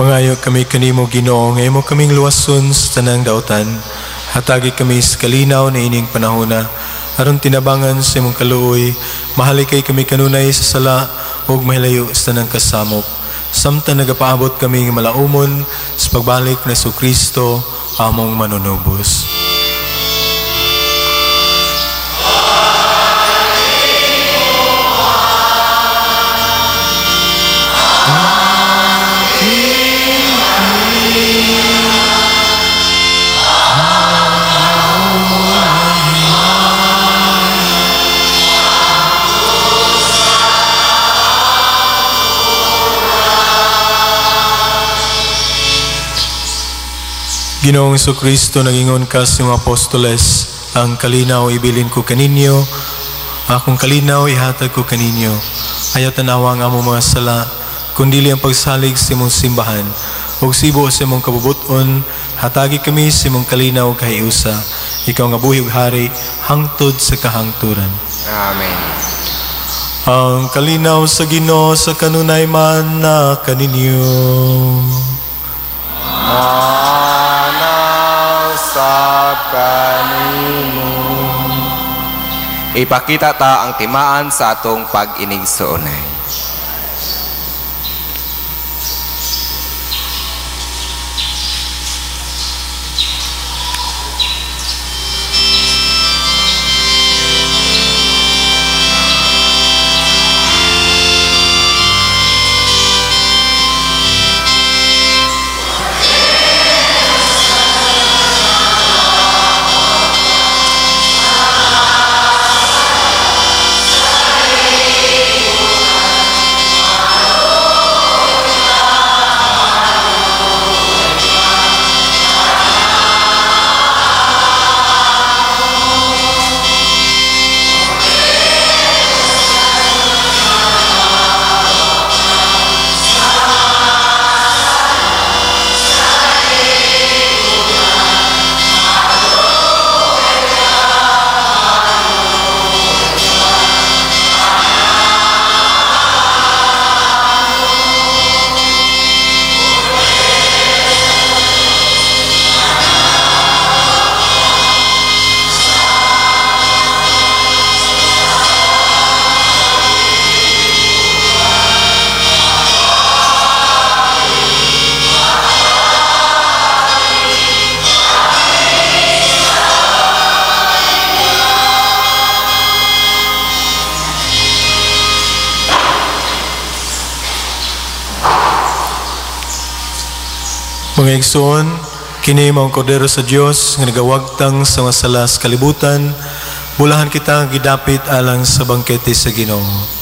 Mangayo kami kanimo, Ginoo, nga imo kaming luwason sa tanang dautan. Hatagi kami sa kalinaw na ining panahona, aron tinabangan sa imong kaluoy, mahalikay kami kanunay sa sala ug mahilayo sa tanang kasamok. Samtang nagapaabot kami nga malaumon sa pagbalik ni Kristo among manunubos. Ginoong Kristo, nagingon ka sa iyong apostoles, ang kalinaw ibilin ko kaninyo, akong kalinaw ihatag ko kaninyo. Ayaw tanawa ang among mga sala, kundili ang pagsalig sa imong simbahan, ug sibo sa imong kabubuton, hatagi kami sa imong kalinaw kahiusa. Ikaw nga buhi ug hari, hangtod sa kahangturan. Amen. Ang kalinaw sa Ginoo sa kanunay man na kaninyo. Kanimo. Ipakita ta ang timaan sa atong pag-inigsoonay. Mga igsoon, kini mao ang kordero sa Dios nga nagawagtang sa mga sala sa kalibutan. Bulahan kita nga gidapit alang sa bangkete sa Ginoo.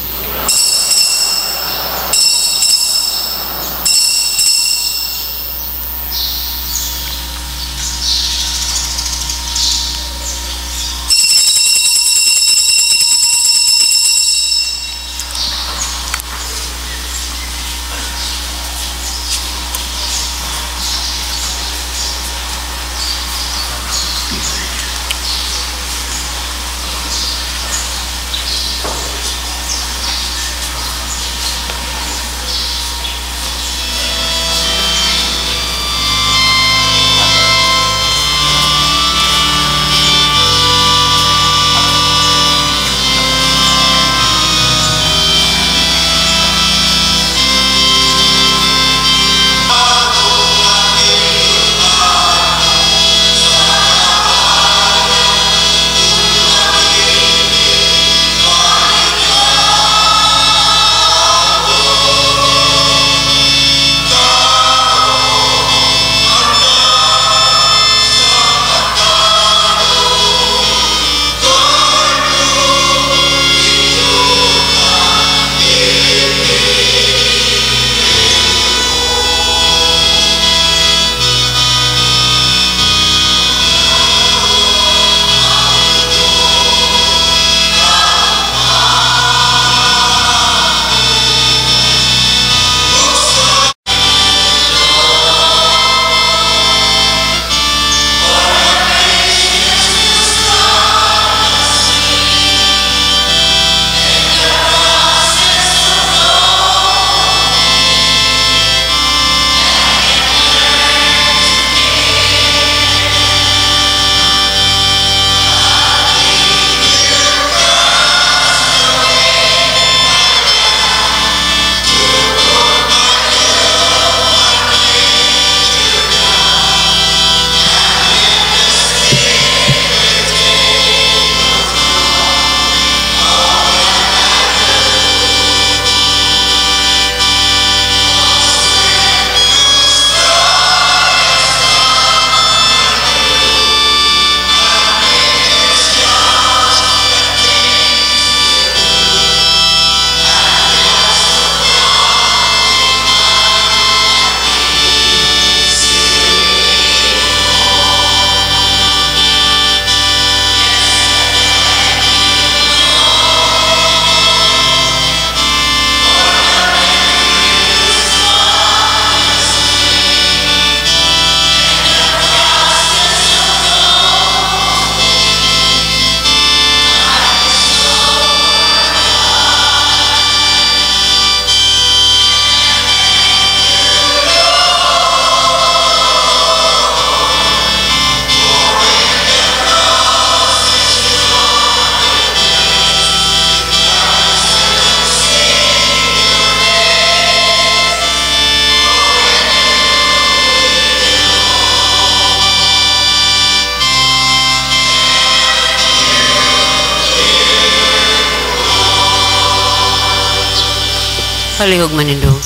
Palihog manindog.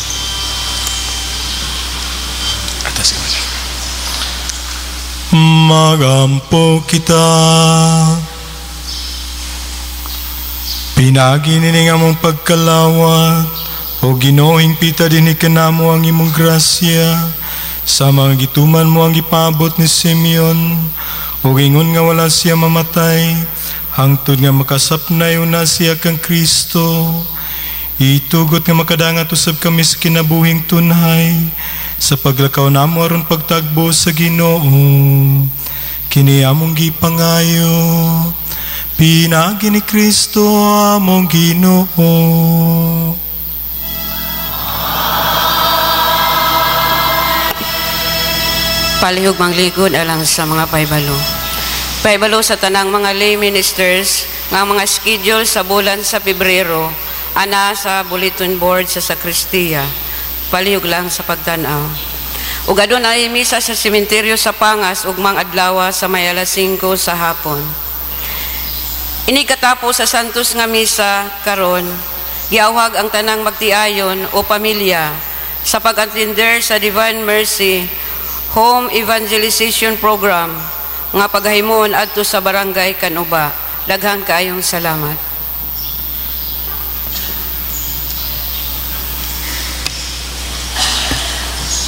Atas. Magampo kita. Pinagi nining among pagkalawat, o Ginoo, hingpita dinhi kanamo ang imong grasya, sa mga gituman mo ang gipabot ni Simeon, ug ingon nga wala siya mamatay, hangtod nga makasapnay una siya kang Kristo. Itugot nga makadangat usab kami sa kinabuhing tunhay, sa paglakaw namo aron pagtagbo sa Ginoo. Kini among gipangayo, pinagi ni Kristo among Ginoo. Palihog mangligod alang sa mga paybalo. Paybalo sa tanang mga lay ministers nga mga schedule sa bulan sa Pebrero ana sa bulletin board sa sakristiya. Palihog lang sa pagtan-aw. Ug adunay misa sa sementeryo sa Pangas ugmang adlaw sa may alas 5 sa hapon. Ini katapos sa Santos nga misa karon, giawhag ang tanang magtiayon o pamilya sa pag-attender sa Divine Mercy Home Evangelization Program nga paghahimon adto sa Barangay Kanuba. Daghang kaayong salamat.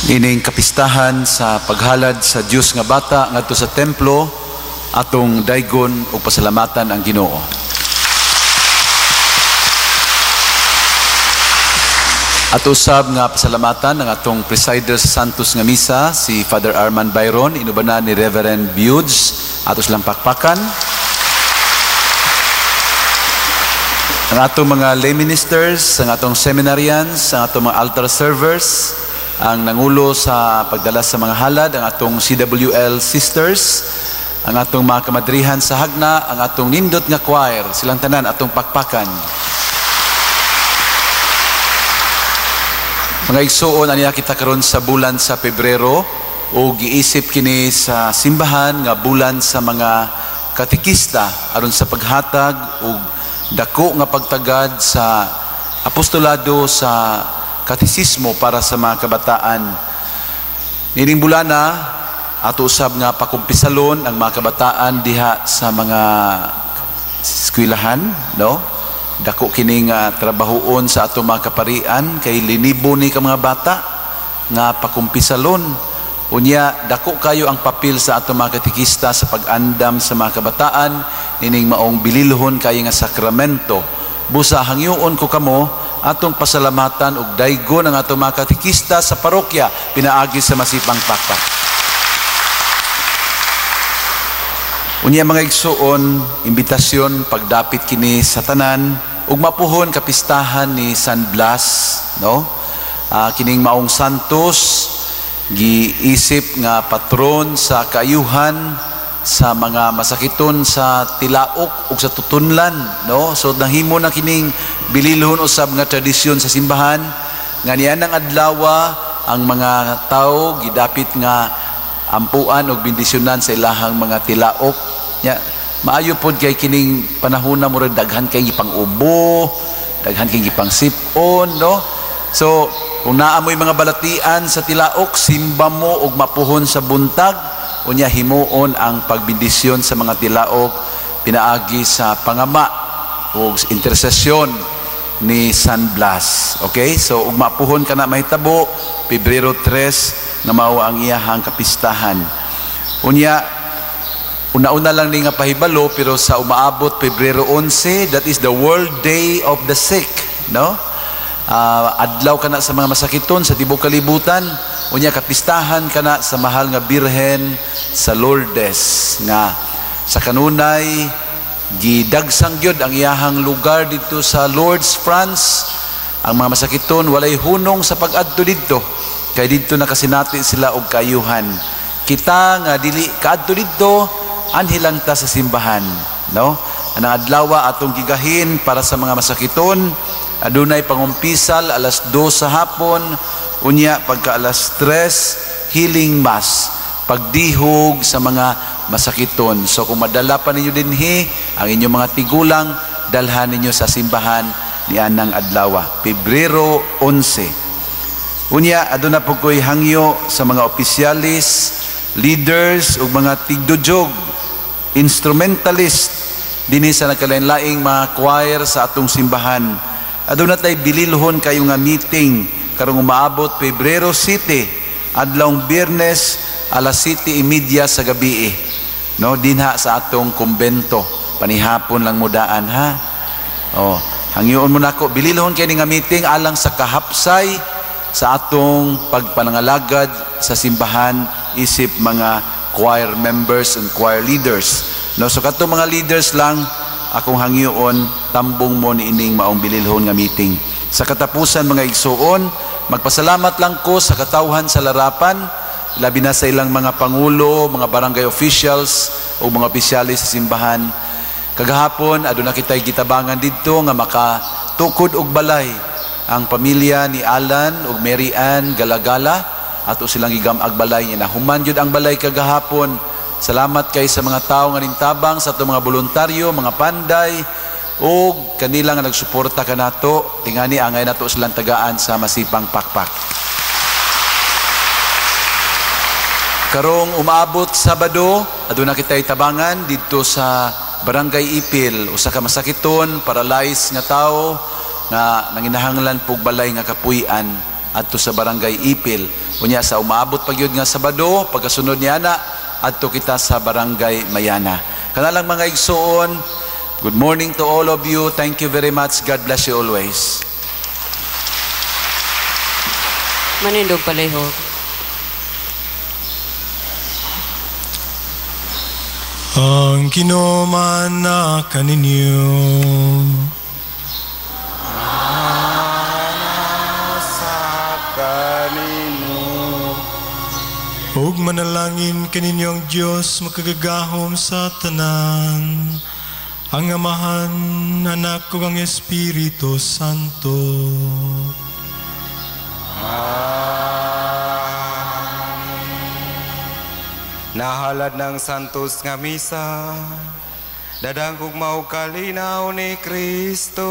Ining kapistahan sa paghalad sa Dios nga bata ngadto sa templo, atong daygon ug pasalamatan ang Ginoo. Ato usab nga pasalamatan ang atong presider sa Santos nga Misa, si Father Arman Byron, inubanan ni Reverend Budes. Ato silang pakpakan. Ang atong mga lay ministers, ang atong seminarians, ang atong mga altar servers, ang nangulo sa pagdala sa mga halad, ang atong CWL sisters, ang atong mga kamadrihan sa hagna, ang atong nindot nga choir, silang tanan atong pakpakan. Mga igsuon, aniya kita karon sa bulan sa Pebrero o giisip kini sa simbahan nga bulan sa mga katekista aron sa paghatag og dako nga pagtagad sa apostolado sa katesismo para sa mga kabataan. Nining bulana ato usab nga pakumpisalon ang mga kabataan diha sa mga eskwelahan, no? Dako kini nga trabahoon sa ato mga kaparian kay linibo ni ka mga bata nga pakumpisalon. Unya dako kayo ang papel sa ato mga katekista sa pag-andam sa mga kabataan nining maong bililhon kayo nga sakramento. Busa hangyoon ko kamo atong pasalamatan og daygon ang atong mga katekista sa parokya pinaagi sa masipang pakpak. Unya mga igsuon, imbitasyon pagdapit kini sa tanan ug mapuhon kapistahan ni San Blas, no? Kining maong santos giisip nga patron sa kaayuhan sa mga masakiton sa tilaok ug sa tutunlan, no? So nahimo na kining bililhon usab nga tradisyon sa simbahan nga nianang adlawa ang mga tawo gidapit nga ampuan og bendisyonan sa ilahang mga tilaok. Nya maayo pod kay kining panahona murag daghan kay gipang-ubo, daghan kay gipang-sipon, no? So kung naa moy mga balatian sa tilaok, simba mo og mapuhon sa buntag, unya himuon ang pagbendisyon sa mga tilaok pinaagi sa pangama o intersesyon ni San Blas. Okay? So ug mapuhon kana mahitabo Pebrero 3 nga mao ang iyahang kapistahan. Unya una-una lang ni nga pahibalo, pero sa umaabot Pebrero 11, that is the World Day of the Sick, no? Adlaw kana sa mga masakiton sa tibuok kalibutan. Unya kapistahan kana sa mahal nga Birhen sa Lourdes nga sa kanunay gidagsang gyud ang iyahang lugar didto sa Lourdes, France. Ang mga masakiton walay hunong sa pag-adto didto kay didto nakasinati sila og kaayuhan. Kita nga dili kaadto didto, anhi lang ta sa simbahan, no? Anang adlaw atong gigahin para sa mga masakiton. Adunay pangumpisal alas 2 sa hapon, unya pagka alas 3 healing mass, pagdihog sa mga masakiton. So kung madala pa ninyo dinhi ang inyong mga tigulang, dalhan ninyo sa simbahan nianang adlaw, Pebrero 11. Unya aduna po ko'y hangyo sa mga opisyalis, leaders ug mga tigdujog, instrumentalist dinhi sa nagkalain-laing mga choir sa atong simbahan. Aduna tay bililhon kayo nga meeting karong umaabot Pebrero 7, adlawng Biyernes, alas 7:30 sa gabi, no, dinha sa atong kumbento. Panihapon lang mo daan, ha. Oh, hangyoon mo nako, bililhon kay nga meeting alang sa kahapsay sa atong pagpanangalagad sa simbahan isip mga choir members and choir leaders, no. So katong mga leaders lang akong hangyoon, tambong mo niining maong bililhon nga meeting. Sa katapusan, mga igsuon, magpasalamat lang ko sa katawhan sa Larapan, labi na sa ilang mga pangulo, mga barangay officials o mga opisyalis sa simbahan. Kagahapon aduna kitay gitabangan didto nga makatukod og balay ang pamilya ni Alan ug Mary Ann Galagala. Ato silang gigam-ag balay niya. Nahuman jud ang balay kagahapon. Salamat kay sa mga tawo nga nintabang sa atong mga voluntaryo, mga panday ug kanila nga nagsuporta kanato. Tingani angay nato silang tagaan sa masipang pakpak. Karong umaabot Sabado, aduna kitay tabangan didto sa Barangay Ipil, usa ka masakiton, paralyzed nga tawo nga nanginahanglan pug balay nga kapuy-an adto sa Barangay Ipil. Unya sa umaabot pa gyud nga Sabado, pagkasunod niya na adto kita sa Barangay Mayana. Kanalang mga igsuon, good morning to all of you. Thank you very much. God bless you always. Manindog palihog. Ang Ginoo na kaninyo. Sa kanino. Ug manalangin kaninyo ang Dios makagagahom sa tanan, ang Amahan, Anak ug ang Espiritu Santo. Nahalad ng santos nga misa, dadangkog mao kalinaw ni Kristo.